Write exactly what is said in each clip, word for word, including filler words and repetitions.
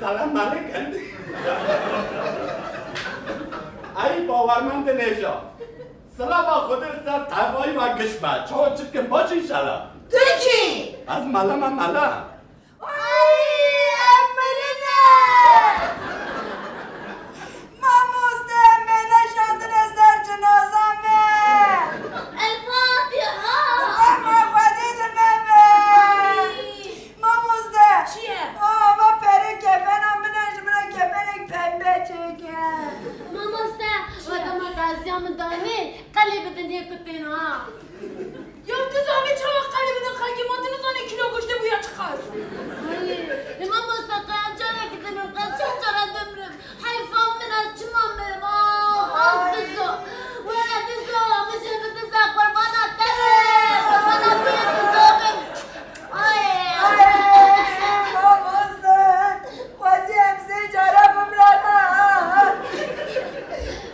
Selam aleyküm. Ey bawermendê nêja. Silava Xwedê ser tevayî we giş be. Çawa çi dikin, baş înşallah. Tu kî? Ez mele me, mele. Ay, em mirin e. Mamoste, me neşandine ser cinaza me. El Fatiha. Dema Xwedê di me be. Ay. Mamoste. Çi ye? Aa, me perê kefena min e, ji min re kefenek pembe çêke. Mamoste, weke me qeziya min danê, qelê bi dinyê kutên ha. Ya tu zavê çawa qelê bidin xelkê, ma tu nizanî kîlo goştê bûya çiqas? Ay, ê mamoste, qey em carekî dimrim, qey çend cara dimrim? Heyfa min, ez çima mirim? Ah, ah, dizo. Were dizo, min jê bi diza qurbana te be. Qurbana te dizo bin. Ay. Ay, mamoste. Xwezî em sê cara bimrana.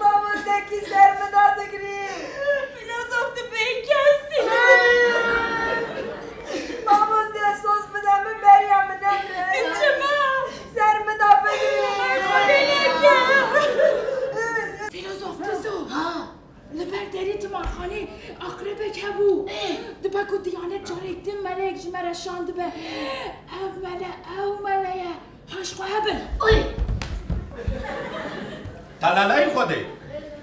Mamoste kî ser min da digirî. Filozof tu bê kesî. Mamoste soz bide min beriya min nemre. Çima? Ser min da bigirî. Filozof dizo. Ha. Li ber derî timarxanê aqrebek hebû. Ê. Dibe ku diyanet carek din melek ji me re şandibe. Ev mele, ew mele ye. Haş xwe hebin. Uy! Telaleyî Xwedê.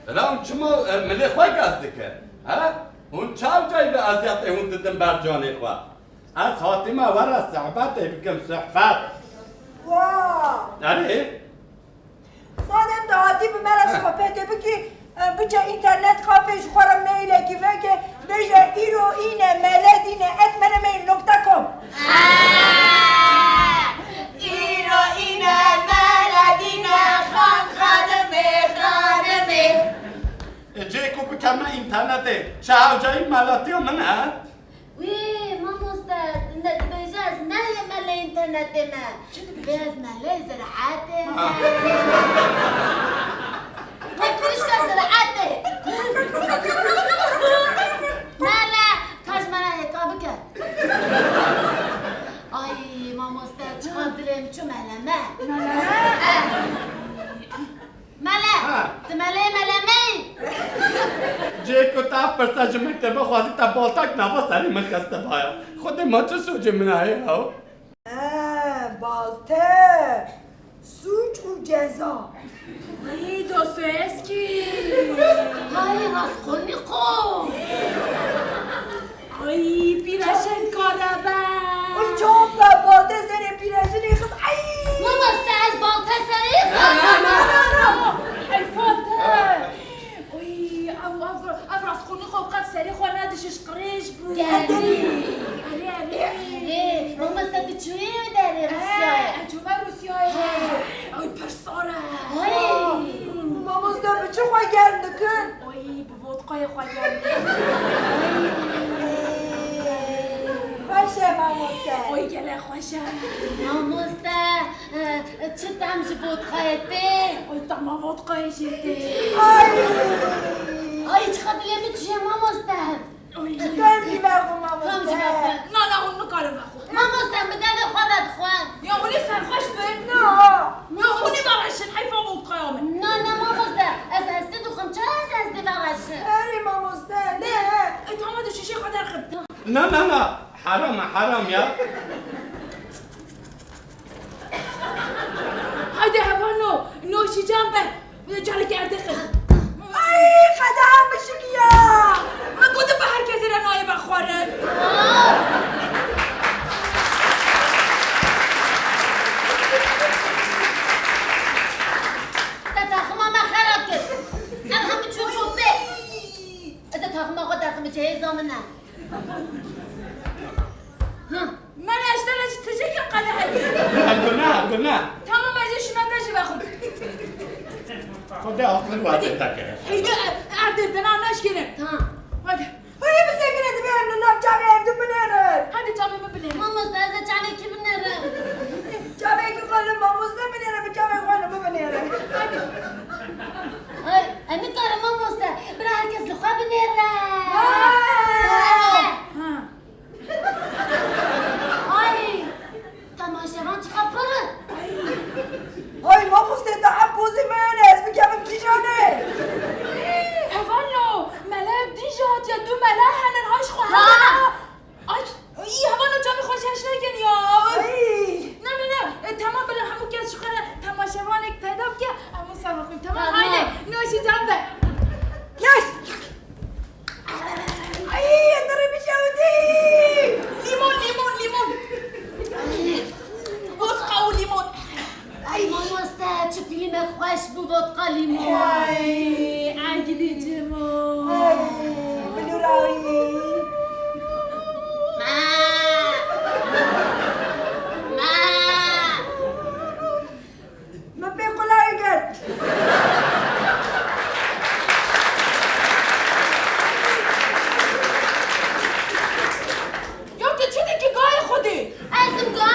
Bila hûn çima, e, milê xwe gaz dikin? He? Hûn çaw cayî vê eziyetê hûn didin ber canê xwe? Ez hatime we re sohbetê bikim, sohbet. Wa! Erê? Madem tu hatî bi me re sohbetê bikî, e, biçe înternet kafê ji xwe re mailekî veke, bêje îro îne mele dîne et melemeyl nokta com. Îro îne mele dîne xan xanimê, xanimê. E, cê ku bikeme înternetê, çi hewceyî melatiya min e? Wî, mamoste, ne dibêje ez ne yê melê înternetê me. Çi dibêje? Vê ez melê ziraetê me. Ha. Wê pirişka ziraetê. Mele, ka ji me re hêka bike. Ay, mamoste, çiqas dilê min çû mele me. Mele? Eh. Mele! Ha. Tu meleyê melemeyî? Cê ku te ev pirse ji min kir, bixwazî te baltek nava serê min xistibaya. Xwedê ma çi sûcê min heye ew? He, balte. Sûc û ceza. Ay, Dostoyevskî. Ay, Raskolnîkov. Ay, pîrejin kare be. Ay, çawa be, balde serê pîrejinê xist. Ay! Mamoste, ez balte serê xist. Na, na, na, na, na. Heyfa te. Ay, ew, ev, ev Raskolnîkov qet serê xwe nedişiş, qirêj bû. Gelî. Erê, erê. Erê, mamoste, tu çûyî derê Rûsyayê? Eh, ez çûme Rûsyayê. Ay, pir sar e. Ay. Mamoste, bi çi xwe germ dikin? Ay, bi vodkayê xwe germ dikin. Xweş e mamoste. Oy gelek xweş e. Mamoste, e, çi tem ji vodkayê tê? Oy tema vodkayê jê tê. Ay. Ay, çiqa dilê min çûye mamoste. Oy. Çi tem ji ber xwe mamoste. Tam ji ber xwe. Na, na, hûn nikarin vexwin. Mamoste, min devê xwe vedixwe. Ya hûn ê serxweş bin? Na. Ya hûn ê vereşin, heyfa vodkaya min. Na, na, mamoste, ez hestî dixwim, çawa ez hestî vereşim? Erê mamoste, ne? E, tamam, tu şîşê xwe derxin. Na, na, na, heram e, heram ya. Haydi hevalno, noşîcan be. Carekê erdê xin. Ay, qedeha mişik ya. Min got bi her kesê re nayê vexwarin. Te taxima me xerab kir. Em hemû çûn çopê. Ez ê taxima xwe derxim, cihêza min e. Hı. Me neştene ji tijekê qedehekê. Guneh, guneh. Tamam, ez ê şuna te jî vexwim. Xwedê aqil we tê te kir. Heydi, erdê, te na neşkêne. Tamam. Hadi. Hadi, bi sekine dibê em li nav çavê hevdû binêrin. Hadi çavê min binêre. Mamoste, ez ê çavê kî binêrim? Çavê kî xwe li mamoste binêre, bi çavê xwe li min binêre. Hadi. Ay, ez nikarim mamoste. Bira her kes li xwe binêre. Ha. Ha. Ay! Temaşevan çiqa pir in. Ay! Tamam, haydi. Noşî can de. Noş. Ay, enderê min şewitî. Limon, limon, limon. Ay. Vodka û limon. Ay, mamoste, çi fîlmek xweş bû, vodka limon. Ay, ay, gidî cimo. Ay, bilûrawî. Ma. Ma. Min pê qulayê girt. Ya tu çi dikî gayê Xwedê? Ez im ga,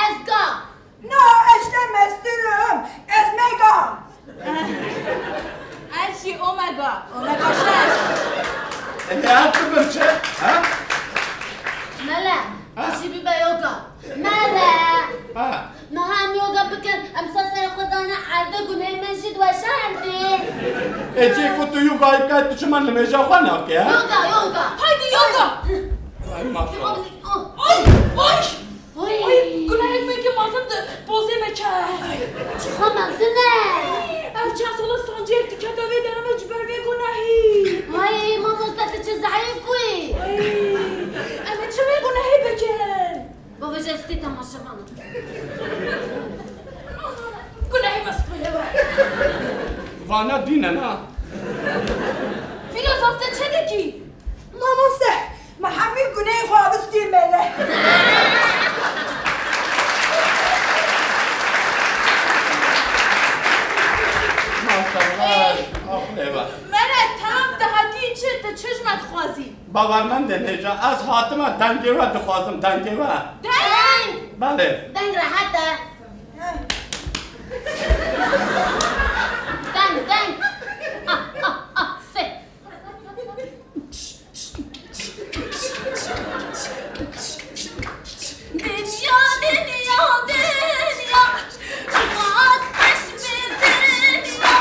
ez ga. Na, ez ne mestir im, ez mega. Ez jî omega, omega şeş. Ê, ev tu bin çi? Ha? Mele, Ha? tu jî bibe yoga. Mele! Ha. Niha em yoga bikin, em ser serê xwe dane erdê, gunehê me jî diweşe erdê. Ê, cê ku tu yogayê bikay, tu çima nimêja xwe nake, ha? Yoga, yoga. Haydi yoga. Ay, maşallah. Ay, ay. Oy. Ay, gunehek me ke mezin di pozê me ke. Çiqa mezin e? Ev çend sala sanciyek dikete vê derê me ji ber vê gunehî. Ay, mamoste, tu çi zeîf bûyî. Ay, em ê çi vê gunehê bikin? Bavêje ez tê temaşevan im. Gunehê me spî ye. Vana dîn e na. Fîlozof, te çi dikî? Mamoste, me hemî gunehê xwe avistî mele. Maşallah. Aferin. Mele, tam tu hatî çi, tu çi ji me dixwazî? Bawermendê nêja, ez hatime dengê we dixwazim, dengê we. Deng! Belê. Deng rehet e. Deng, deng. Ah, ah, ah, sê. Dinya, dinya, dinya. Çiqas xweş bi dinya.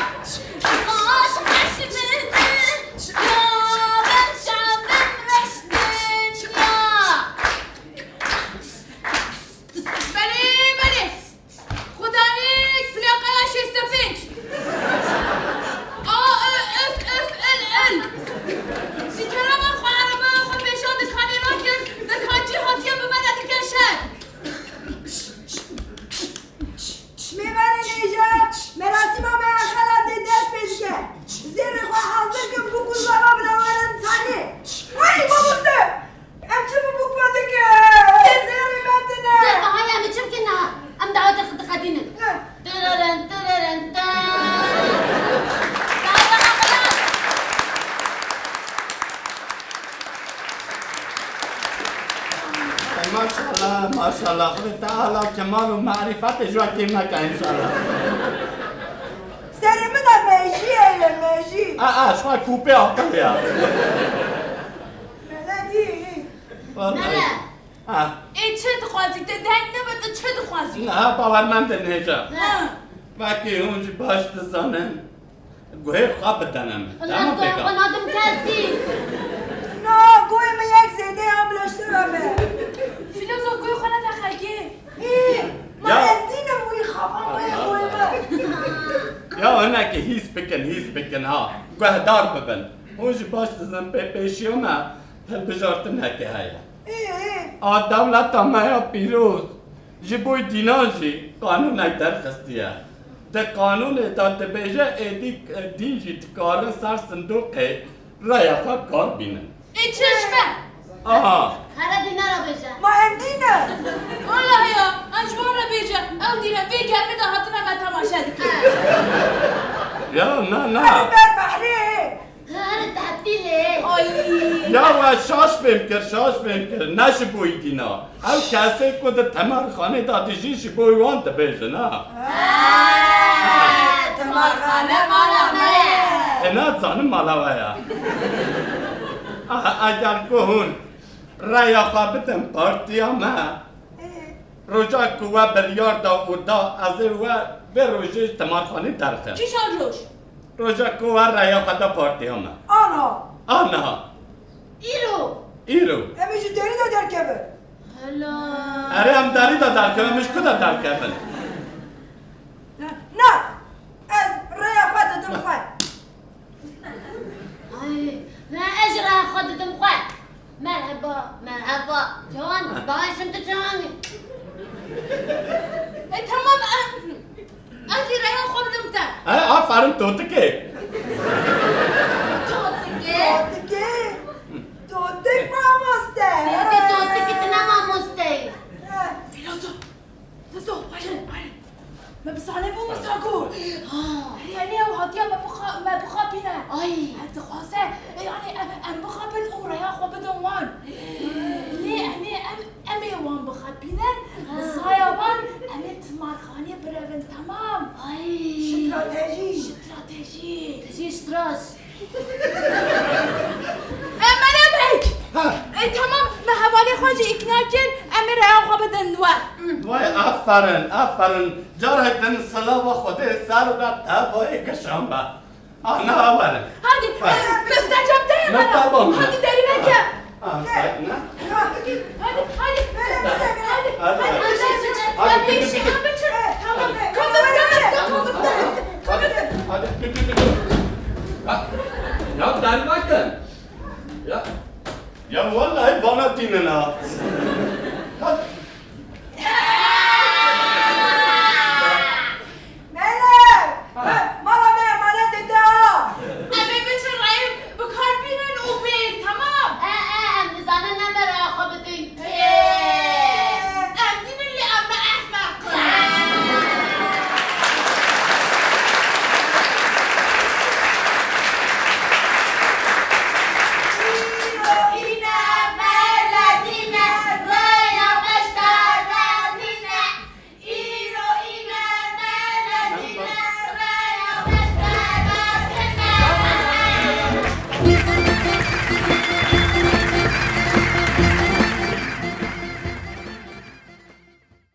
Çiqas xweş bi dinya. Berşa bimreş dinya. Belê, belê. Xudanîk, plaqeya şêst û pênc. A, ö, öf, öf, ıl, ıl. Ji kerema xwe erebeya xwe pêşa dikanê nakir, dikan cî hatiye bi me re dike şer. Mêvanê nêja, merasîma me ya xelatê dest pê dike. Zêrê xwe hazir kin, bûk û zava bila werin tanê. Wey, mamoste! Em çi bi bûk ve dikin? Zêrê me tune. Zêr bahaya em çi bikin niha? Em dawetê xwe diqedînin. Hı. Tırırın, tırırın, tın. Dawete xwe xilas. Maşallah, maşallah. Xwedê Teala kemal û marîfetê ji we kêm neke înşallah. Serê min de mejî ye, mejî. A, a, ji xwe kûpê aqil ya. Mele dî. Vallahi. Mele. Ha. Ê çi dixwazî? Te deng nebe, tu çi dixwazî? Ha, bawermendê nêja. Ha. Wekî hûn jî baş dizanin, guhê xwe bidene min. Tamam, pêka. Xwe nadim kesî. Na, guhê min yek zêde ya, bila ji te re be. Filozof, guhê xwe nede xelkê. Ê, ma Ya. ez dînim wî xaban wê xwe be. Ya hinekî hîs bikin, hîs bikin ha. Guhdar bibin. Hûn jî baş dizin pê pêşiya me hilbijartinekê heye. Ê, ê. A dewleta me ya pîroz ji bo dînan jî qanûnek derxistiye. Di qanûnê de dibêje êdî dîn jî dikarin ser sindoqê raya xwe bi kar bînin. Ê çeşme! Aha. Here dînara bêje. Ma em dîn e. Wallahî ya, em ji wan re bêje, ew dîn e, vê germê de hatine me temaşe dike. Ya, na, na. Em ber behrê. Here tehtîlê. Ay. Ya we şaş fêm kir, şaş fêm kir. Ne ji bo dîna. Ew kesê ku di temarxanê de dijî ji bo wan dibêjin, ha? Ha, temarxane mala me ye. E, na dizanim mala we ya. Ah, eger ku hûn raya xwe bidin partiya me, roja ku we biryar da û da, ez ê we vê rojê ji temarxanê derxim. Kîjan roj? Roja ku we raya xwe da partiya me. Ana. Ana. Îro. Îro. Em ê ji derî de derkevin. Hela. Erê, em derî de derkevin, em ji ku de derkevin? Na, na. Ez rê Aferin totikê. Totikê. Totikê. Totik mamoste. Totik, totik, tu ne mamosteyî. Filozof. Filozof, hadi, hadi. Me bi zanî bû Musa ku. Ha. Erê, erê, ew hatiye me bixa-, me bixapîne. Ay. Ev dixwaze, e, yani em, em bixapin û rêya xwe bidin wan. Lê em ê, em, em ê wan bixapînin, bi saya wan em ê timarxanê birevin, temam. Ay. Stratejî. Stratejî. Tijî stras. E, Mele Bey! Ha. E, tamam, me hevalê xwe jî îkna kir, em ê rêya xwe bidin we. Vay, aferin, aferin. Carek din silava Xwedê ser be tevayê gişan be. Ana, werin. Hadi, e, mifte cem te ye. Mifte bom. Hadi derî veke. Ah, ne? Hadi, hadi. Hadi, hadi. Hadi, hadi. Hadi, hadi.